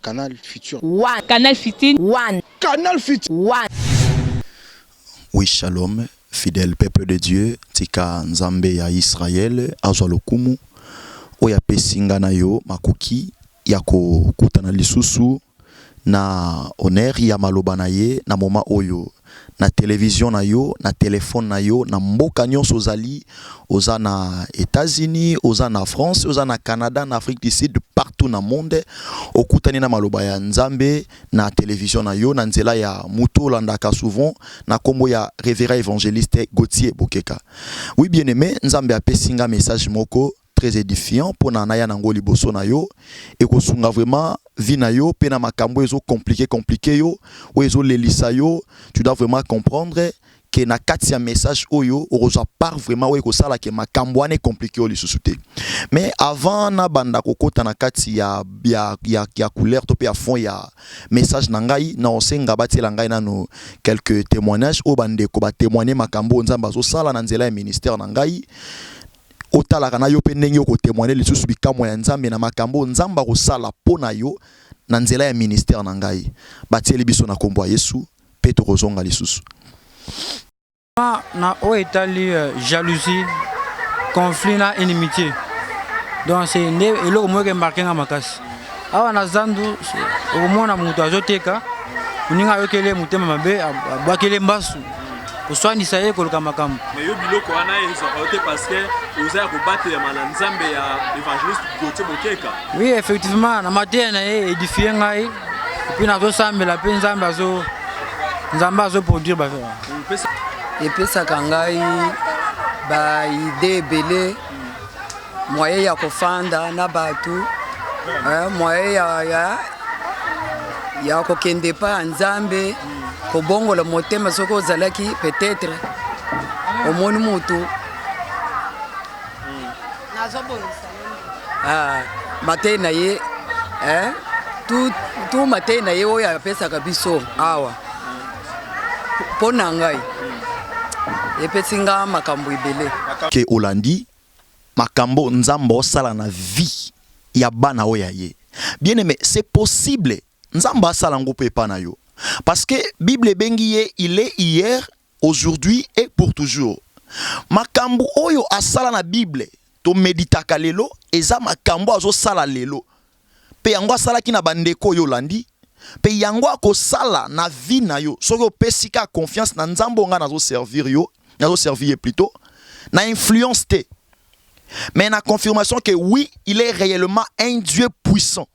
Canal Futur. One. Canal Futur. One. Canal Futur. One. Oui, shalom, fidèle peuple de Dieu, tika Nzambe ya Israël, azwa lokumu, oyo apesi nga na yo makoki ya kokutana lisusu na honneur ya maloba na ye na moment oyo na television na yo, na telefone na yo, na mboka nyonso ozali, oza na États-Unis, oza na France, oza na Canada, na Afrique du Sud, partout na monde, okutani na maloba ya Nzambe na television na yo na nzela ya moto olandaka souvent na kombo ya révérend évangéliste Gauthier Bokeka. Oui, bien aimé, Nzambe apesi nga message moko très édifiant mpona naya nango liboso na yo. Ekosunga vraiment vie na yo mpe na makambo ezo compliqué compliqué yo, oyo ezolelisa yo. Tu dois vraiment comprendre ke na kati ya message oyo okozwa part vraiment oyo ekosala ke makambo wana ecompliqué yo lisusu te. Mais avant nabanda kokota na kati ya couleur to mpe ya fond ya message na ngai, na osenga batiela ngai nano quelques témoignages oyo bandeko batémoigne makambo oyo Nzambe azosala na nzela ya ministère na ngai. Otalaka na yo mpe ndenge okotémoigne lisusu bikamwa ya Nzambe na makambo oyo Nzambe akosala mpo na yo na nzela ya ministère na ngai. Batieli biso na nkombo ya Yesu mpe tokozonga lisusu. Na oyo etali jalousie, conflit na inimitié, donc c'est nde eloko moko emarquer nga makasi awa na zandu. Okomona moto azoteka, moninga ayokeli ye motema mabe, abwakeli mbasu, koswanisa ye, koluka makambo. Mais yo, biloko wana ezwaka yo te parce que oza ya kobatelama na Nzambe ya évangéliste Gauthier Bokeka. Oui, effectivement, na mateya na ye édifie ngai et puis nazosambela mpe Nzambe azo Nzambe azoproduire ba Epesaka ngai baidées ebele, moyen ya kofanda na bato, moyen ya kokende epai ya Nzambe, kobongola motema. Soki ozalaki peut-être omoni motu, mateyi na ye, tout mateyi na ye oyo apesaka biso awa, mpo na ngai epesi nga makambo ebele. Ke olandi makambo Nzambe osala na vie ya bana oyo ya ye bien aimé, c'est possible Nzambe asala yango mpe epa na yo, parce que Bible ebengi ye, il est hier, aujourd'hui et pour toujours. Makambo oyo asala na Bible toméditaka lelo, eza makambo azosala lelo mpe yango asalaki na bandeko oyo olandi, mpe yango akosala na vie na yo soki opesi ka confiance na Nzambe oyo ngai nazoservir yo, nazoservir ye plutôt na influence te, mais na confirmation que oui, il est réellement un Dieu puissant.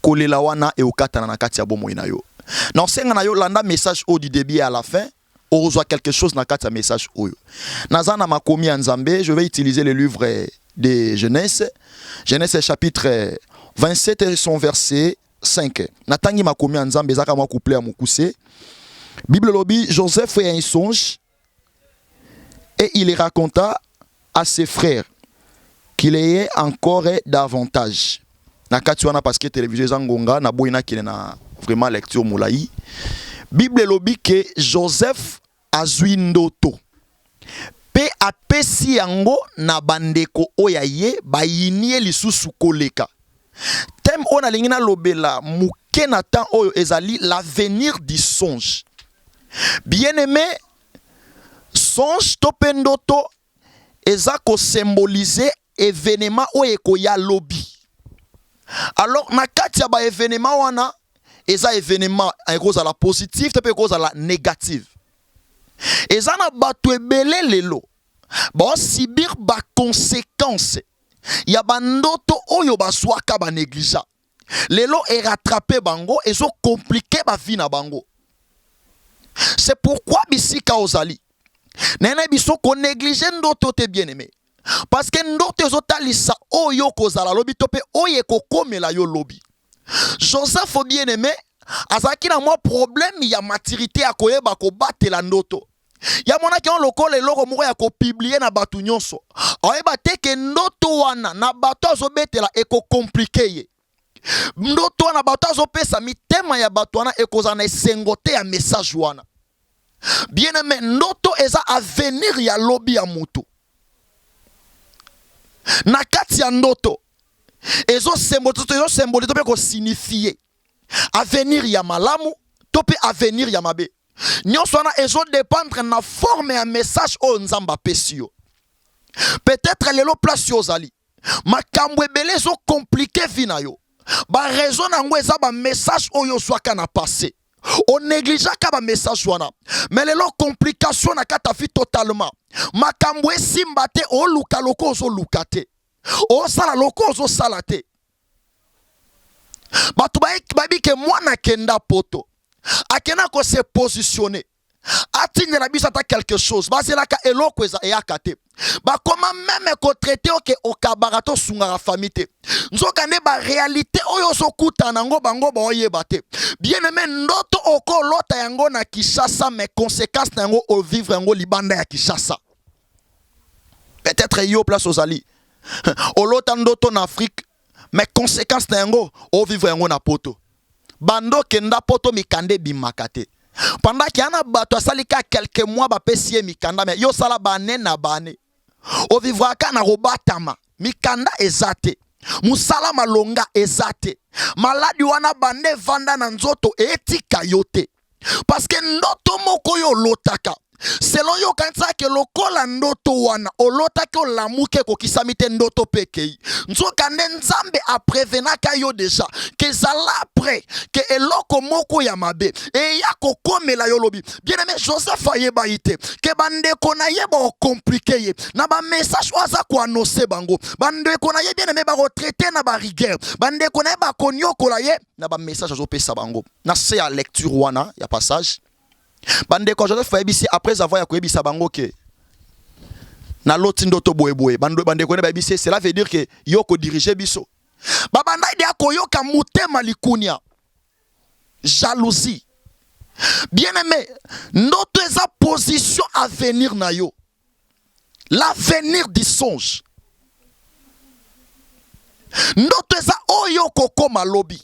Kolela wana eokatana na kati ya bomoi na yo. Na osenga na yo, landa message oyo du début à la fin, okozwa quelque chose na kati ya message oyo. Naza na makomi ya Nzambe, je vais utiliser le livre de Genèse, Genèse chapitre 27 et son verset 5. Natangi makomi ya Nzambe, ezaka mwa couplet ya mokuse. Bible lobi: Joseph fit un songe et il raconta à ses frères qu'il ait encore davantage. Na kati wana, parce que télévision eza ngonga, naboyi nakende na vraiment lecture molai. Bible elobi ke Joseph azwi ndoto mpe apesi yango na bandeko oyo ya ye, bayini ye lisusu koleka. Thème oyo nalingi nalobela moke na temps oyo ezali l'avenir du songe. Bien aimé, songe to mpe ndoto eza kosymboliser événement oyo ekoya lobi. Alors na kati ya baévénement wana, eza événement ekozala positif to mpe ekozala négative. Eza na bato ebele lelo baosubir baconséquence ya bandoto oyo bazwaka, banégligea. Lelo erattrape bango, ezocompliquer bavie na bango. C'est pourquoi bisika ozali, nayena biso konéglige ndoto te, bien aimé, parce que ndoto ezotalisa oyo kozala lobi to mpe oyo ekokomela yo lobi. Joseph, bien aimé, azalaki na mwa problème ya maturité ya koyeba kobatela ndoto. Yamonaki yango lokola eloko moko ya kopublier na bato nyonso. Ayeba te ke ndoto wana na bato azobetela ekocompliquer ye. Ndoto wana bato azopesa, mitema ya bato wana ekozala na esengo te ya message wana. Bien aimé, ndoto eza avenir ya lobi ya motu. Na kati ya ndoto Ezosymboliser to mpe kosignifier avenir ya malamu to mpe avenir ya mabe. Nyonso wana ezodépendre na forme ya message oyo Nzambe apesi yo. Peut-être lelo, place yo ozali, makambo ebele ezocompliquer vie na yo. Baraison na yango eza bamessage oyo ozwaka na passé, onégligeaka bamessage wana. Mais lelo, complication na kati ya vie totalement, makambo esimba te, oluka loko ozoluka te, osala loko ozosala te. Bato bayebi ke mwana akenda Poto, akenda kose positionner, atindela biso ata quelque chose. Bazelaka eloko eza eyaka te. Bakoma même kotraiter oke okabaka, tosungaka famille te. Nzoka nde baréalité oyo ozokutana yango, bango baoyeba te. Bien aimé, ndoto okolota yango na Kinshasa, mais conséquence na yango, ovivre yango libanda ya Kinshasa. Peut-être yo, place ozali, olota ndoto na Afrique, mais conséquence na yango, ovivre yango na Poto. Bando okenda Poto, mikanda ebimaka te, pendant ke ana bato asali ka quelques mois, bapesi ye mikanda. Mais yo osala bane na bane, ovivraka na kobatama, mikanda eza te, mosala malonga eza te. Maladi wana bande evanda na nzoto, etika yo te, parce que ndoto moko oyo olotaka, selon yo okanisaka lokola ndoto wana olotaki, olamuki, ekokisami te, ndoto mpe ekei. Nzoka nde Nzambe aprévenaka yo déjà ke ezala prêt, ke eloko moko ya mabe eya kokomela yo lobi. Bien aimé, Joseph ayeba te ke bandeko na ye bakocompliquer ye na bamessage oyo aza koannoncer bango. Bandeko na ye, bien aimé, bakotraiter na barigueur, bandeko na ye bakoniokola ye na bamessage azopesa bango. Na se ya lecture wana ya passage, bandeko ya Joseph bayebisi, après avoir ya koyebisa bango ke naloti ndoto boyeboye, bandeko ne bayebisi: "Cela veut dire ke yo kodiriger biso." Babanda ide ya koyoka motema likunia, jalousie. Bien aimé, ndoto eza position avenir na yo, l'avenir du songe. Ndoto eza oyo okokoma lobi.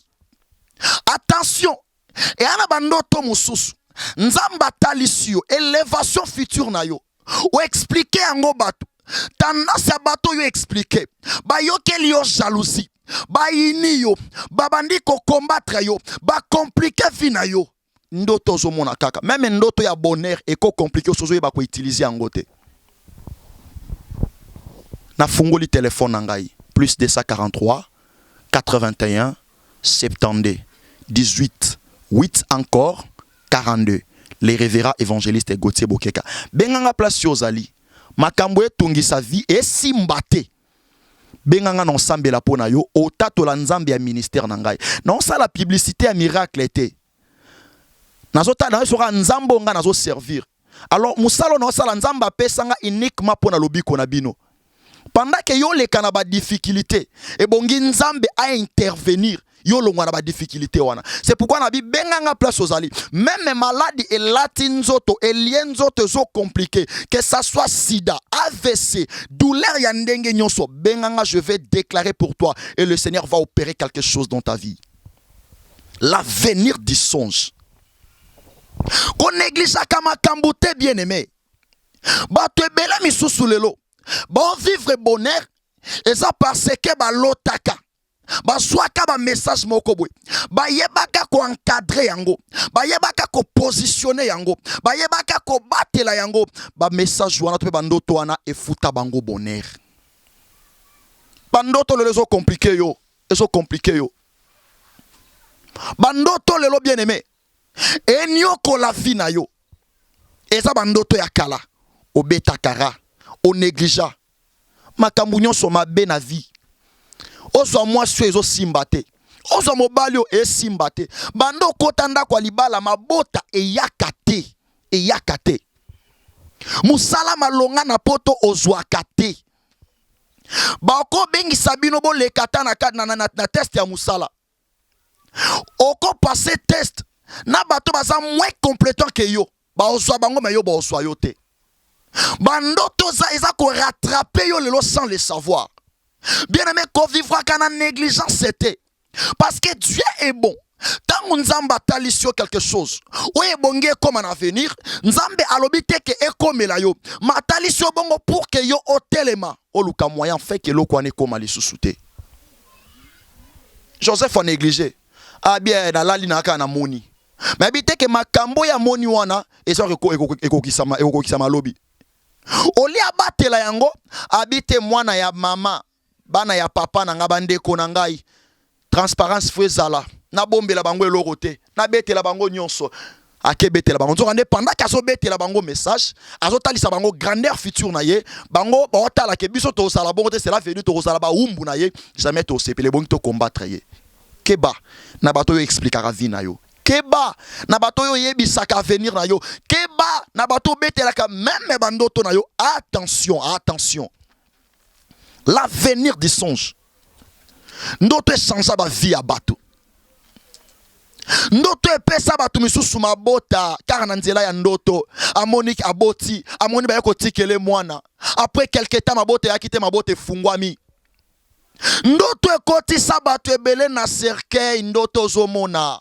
Attention, eya na bandoto mosusu, Nzambe atalisi yo élévation future na yo, oexpliquer yango bato. Tendance ya bato oyo expliquer, bayokeli yo jalousie, bayini yo, babandi kocombattre yo, bacompliquer vie na yo. Ndoto ozomona kaka, même ndoto ya bonheur ekocompliquer oso ozoyeba koutiliser yango te. Nafungoli telefone na ngai: plus 243 81 72 18 8 encore 42. Le révérend évangéliste Gauthier Bokeka. Benganga place yo ozali, makambo etungisa vie, esimba te, benganga na osambela mpo na yo, otatola Nzambe ya ministère na ngai. Naosala publicité ya miracle te, nazotala nayo soka Nzambe oyo ngai nazoservir. Alors mosala oyo naosala, Nzambe apesanga uniquement mpo na lobiko na bino. Pendant ke yo oleka na badifficulté, ebongi Nzambe aintervenir, yo olongwa na badifficulté wana. C'est pourquoi na bibenganga place ozali, même maladi elati nzoto, elie nzoto, ezocompliquer, que ça soit sida, AVC, douleur ya ndenge nyonso, benganga, je vais déclarer pour toi et le Seigneur va opérer quelque chose dans ta vie. L'avenir du songe, konégligeaka makambo te. Bien aimé, bato ebele misusu lelo baovivre bonheur, eza parce que balotaka, bazwaka bamessage moko boye, bayebaka koencadrer yango, bayebaka kopositionner yango, bayebaka kobatela yango. Bamessage wana to mpe bandoto wana efuta bango bonheur. Bandoto lelo ezocompliquer yo, ezocompliquer yo. Bandoto lelo, bien aimé, eniokola vie na yo, eza bandoto ya kala obetaka ra, onégligea makambo nyonso mabe na vie. Ozwa mwasi oyo, ezosimba te. Ozwa mobali oyo, esimba te. Banda okota ndako ya libala, mabota eyaka te, eyaka te. Mosala malonga na Poto ozwaka te. Bakobengisa bino, boleka ata na test ya mosala, okopasser test na bato baza moins compétent ke yo, baozwa bango, mais yo baozwa yo te. Bandoto eza korattraper yo lelo sans le savoir. Bien aimé, kovivraka na négligence te, parce que Dieu est bon. Ntango Nzambe atalisi yo quelque chose oyo ebongi ekóma na avenir, Nzambe alobi te ke ekomela yo, ma atalisi yo bongo pour ke yo otelema, oluka moyen fait ke eloko wana ekóma lisusu te. Joseph anéglige abia nalali na kaka namoni, me abi te ke makambo oyo amoni wana eza ekokisama lobi. Olie abatela yango, abi te mwana ya mama, bana ya papa na ngai, bandeko na ngai, transparence faut ezala, nabombela bango eloko te, nabetela bango nyonso. Akebetela bango, nzoka nde pendant ke azobetela bango message, azotalisa bango grandeur future na ye, bango baotala ke biso tozala bongo te. Cela veut dire tokozala bawumbu na ye, jamais tosepele. Ebongi tocombattre ye. Keba na bato oyo expliquaka vie na yo, keba na bato oyo oyebisaka avenir na yo, keba na bato obetelaka même bandoto na yo. Attention, attention, l'avenir du songe. Ndoto echangea bavie ya bato, ndoto epesa bato misusu mabota kaka na nzela ya ndoto. Amoni aboti, amoni baye kotikele mwana, après quelque temps mabota eyaki te, mabota efungwami. Ndoto ekotisa bato ebele na cercueil. Ndoto ozomona,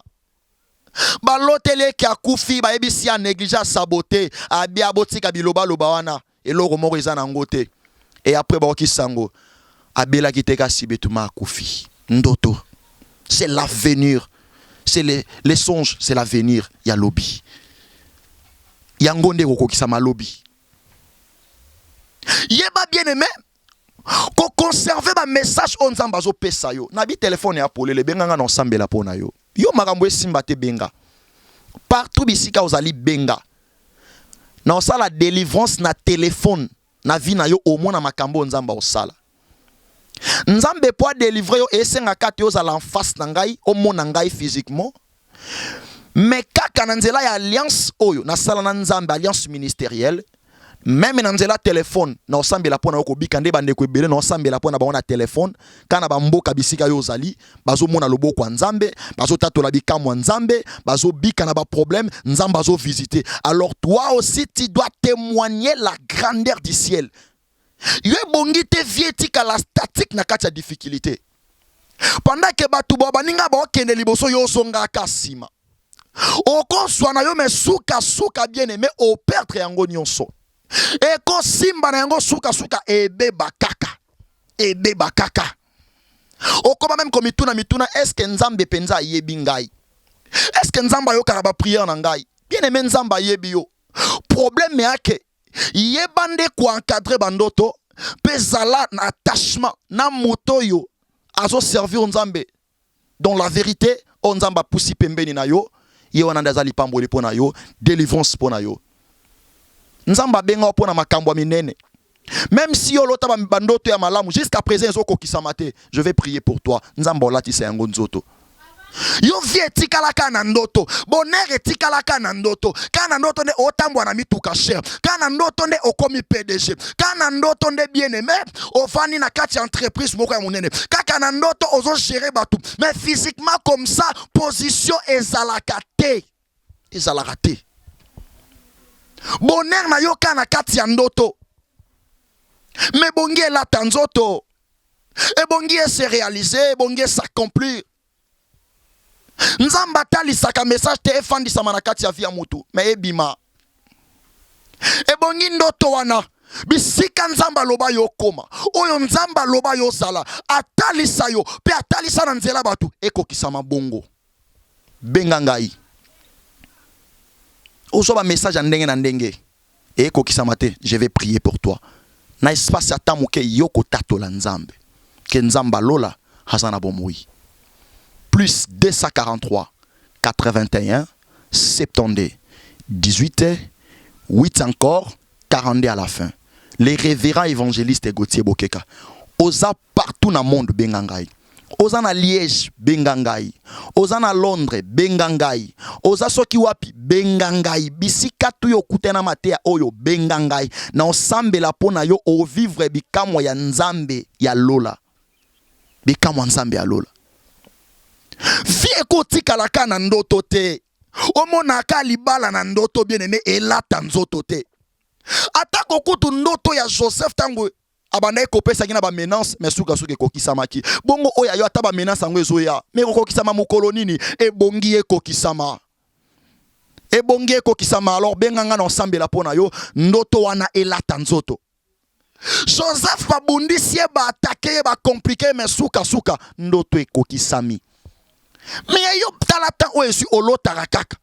baloteli eke akufi, bayebisi ya néglige, asabote, abi abotika bilobaloba wana, eloko moko eza nango te. E après baokisa yango, abelaki te, kasi betuma akufi. Ndoto, c'est l'avenir, c'est les songes, c'est l'avenir ya lobi. Yango nde ekokokisama lobi. Yeba, bien aimé, koconserve bamessage oyo Nzambe azopesa yo. Na bitelefone ya polele, ebenganga na osambela mpo na yo. Yo makambo esimba te, benga partout bisika ozali, benga na osala délivrance na telefone na vie na yo. Omona makambo oyo Nzambe aosala. Nzambe mpo adélivre yo, esengaka te ozala en face na ngai, omona ngai physiquement, mais kaka na nzela ya alliance oyo nasala na Nzambe, alliance ministérielle, même na nzela telefone na osambela mpo na yo kobika. Nde bandeko ebele na osambela mpo na bango na telefone, kaka na bamboka bisika yo ozali, bazomona loboko ya Nzambe, bazotatola bikamwa Nzambe, bazobika na baproblème, Nzambe azovisite. Alors toi aussi, tu dois témoigner la grandeur du ciel. Yo ebongi te vie etikala statique na kati ya difficulté pendant ke bato bao baninga baokende liboso, yo ozongaka nsima. Okozwa na yo, me sukasuka, bien aimé, operdre yango nyonso. Ekosimba na yango, sukasuka ebeba kaka, ebeba kaka. Okoma même komituna mituna: est-ce Nzambe mpenza ayebi ngai? Est-ce Nzambe ayokaka baprière na ngai? Bien aimé, Nzambe ayebi yo. Problème yake, yeba nde koencadre bandoto mpe zala na attachement na moto oyo azoservir Nzambe dans la vérité, oyo Nzambe apusi pembeni na yo. Ye wana nde aza lipamboli mpo na yo, délivrance mpo na yo. Nzambe abenga mpo na makambo ya minene. Même si olota bandoto ya malamu, jusqu'à présent ezokokisama te, je vais prier pour toi, Nzambe olatisa yango nzoto. Yo vie etikalaka na ndoto, bonheur etikalaka na ndoto, kaka na ndoto nde otambwa na mituka cher, kaka na ndoto nde okomi PDG, kaka na ndoto nde, bien aimé, ofandi na kati ya entreprise moko ya monene, kaka na ndoto ozogere bato, mais physiquement comme ça position ezalaka te, ezalaka te. Bonheur na yo kaka na kati ya ndoto, mais ebongi elata nzoto, ebongi ese réaliser, ebongi es'accomplir. Nzambe atalisaka message te efandisama na kati ya vie ya motu, me ebima. Ebongi ndoto wana, bisika Nzambe aloba yo okóma, oyo Nzambe aloba yo ozala, atalisa yo mpe atalisa na nzela bato, ekokisama bongo. Benga ngai, ozwa bamessage ya ndenge na ndenge, ekokisama te, je vais prier pour toi. Na espace ata moke, yo kotatola Nzambe ke Nzambe alola aza na bomoi. Plus 243 81 72 18 8 encore 42 à la fin. Les révérends évangéliste Gauthier Bokeka. Oza partout na monde, benga ngai. Oza na Liège, benga ngai. Oza na Londres, benga ngai. Oza soki wapi, benga ngai. Bisika tu yo okutana mateya oyo, benga ngai. Na osambela mpo na yo, ovivre bikamwa ya Nzambe ya lola. Bikamwa Nzambe ya lola. Vie ekotikalaka na ndoto te. Omonaka libala na ndoto, bien aimé, elata nzoto te. Atako kutu ndoto ya Joseph, ntango abandaki kopesaki na bamenace, me sukasuka ekokisamaki. Bongo oyo ayo, ata bamenace yango ezoya, me ekokokisama mokolo nini? Ebongi ekokisama, ebongi ekokisama. Alors benga nga na osambela mpo na yo, ndoto wana elata nzoto. Joseph babundisi ye, baattaquer ye, bacompliquer, me sukasuka ndoto ekokisami. Mais yo tala temps oyo esui, olotaka kaka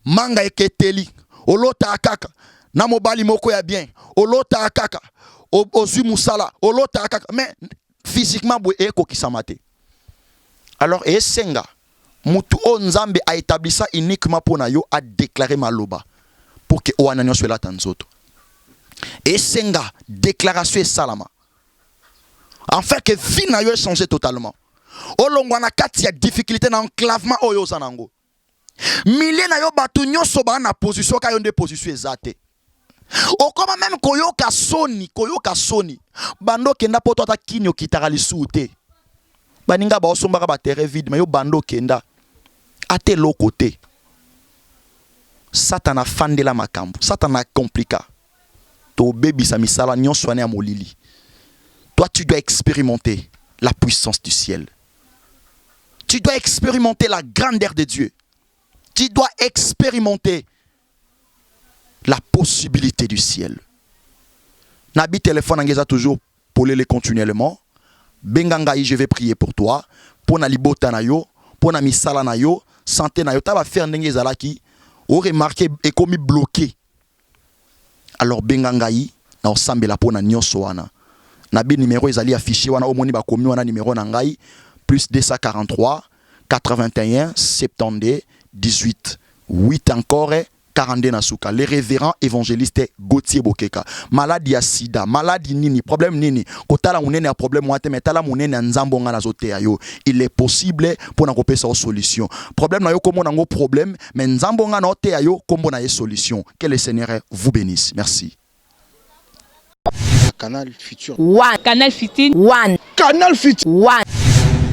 manga eketeli, olotaka kaka na mobali moko ya bien, olotaka kaka ozwi mosala, olotaka kaka, mais physiquement boye ekokisama te. Alors esenga mutu oyo Nzambe aétablisa uniquement mpo na yo adéclare maloba pour que wana nyonso elata nzoto. Esenga déclaration esalama afin que vie na yo echange totalement, olongwa na kati ya difficulté, na enclavement oyo oza nango. Milieu na yo, bato nyonso baa na position, ka yo nde position eza te. Okoma même koyoka soni, koyoka soni. Bando okenda poto, ata kini okitaka lisusu te. Baninga baosombaka baterrain vide, mais yo bando okenda, ata eloko te. Satana afandela makambo, Satana akomplika. Tobebisa misala nyonso wana ya molili. Toi, tu dois expérimenter la puissance du ciel, tu dois expérimenter la grandeur de Dieu, tu dois expérimenter la possibilité du ciel. Nabi téléphone eza toujours polele continuellement. Benga ngai, je vais prier pour toi, mpo na libota na yo, mpo na misala na yo, santé na yo. Ta baaffaire ndenge ezalaki, oremarquer ekomi bloqué. Alors benga ngai na osambela mpo na nyonso wana. Nabi numéro ezali affiché wana, omoni bakomi wana numéro na ngai: plus 243 81 72 18 8 encore 42 na suka. Le révérend évangéliste Gauthier Bokeka. Maladie ya sida, maladie nini, problème nini, kotala monene ya problème wana te, mais tala monene ya Nzambe nga nazoteya yo. Il est possible mpona kopesa yo solution. Problème na yo, komona yango problème, mais Nzambe nga na oteya yo, kombo na ye solution. Que le Seigneur vous bénisse. Merci. Canal Futur. One. Canal Fitin. One. Canal Futur. One.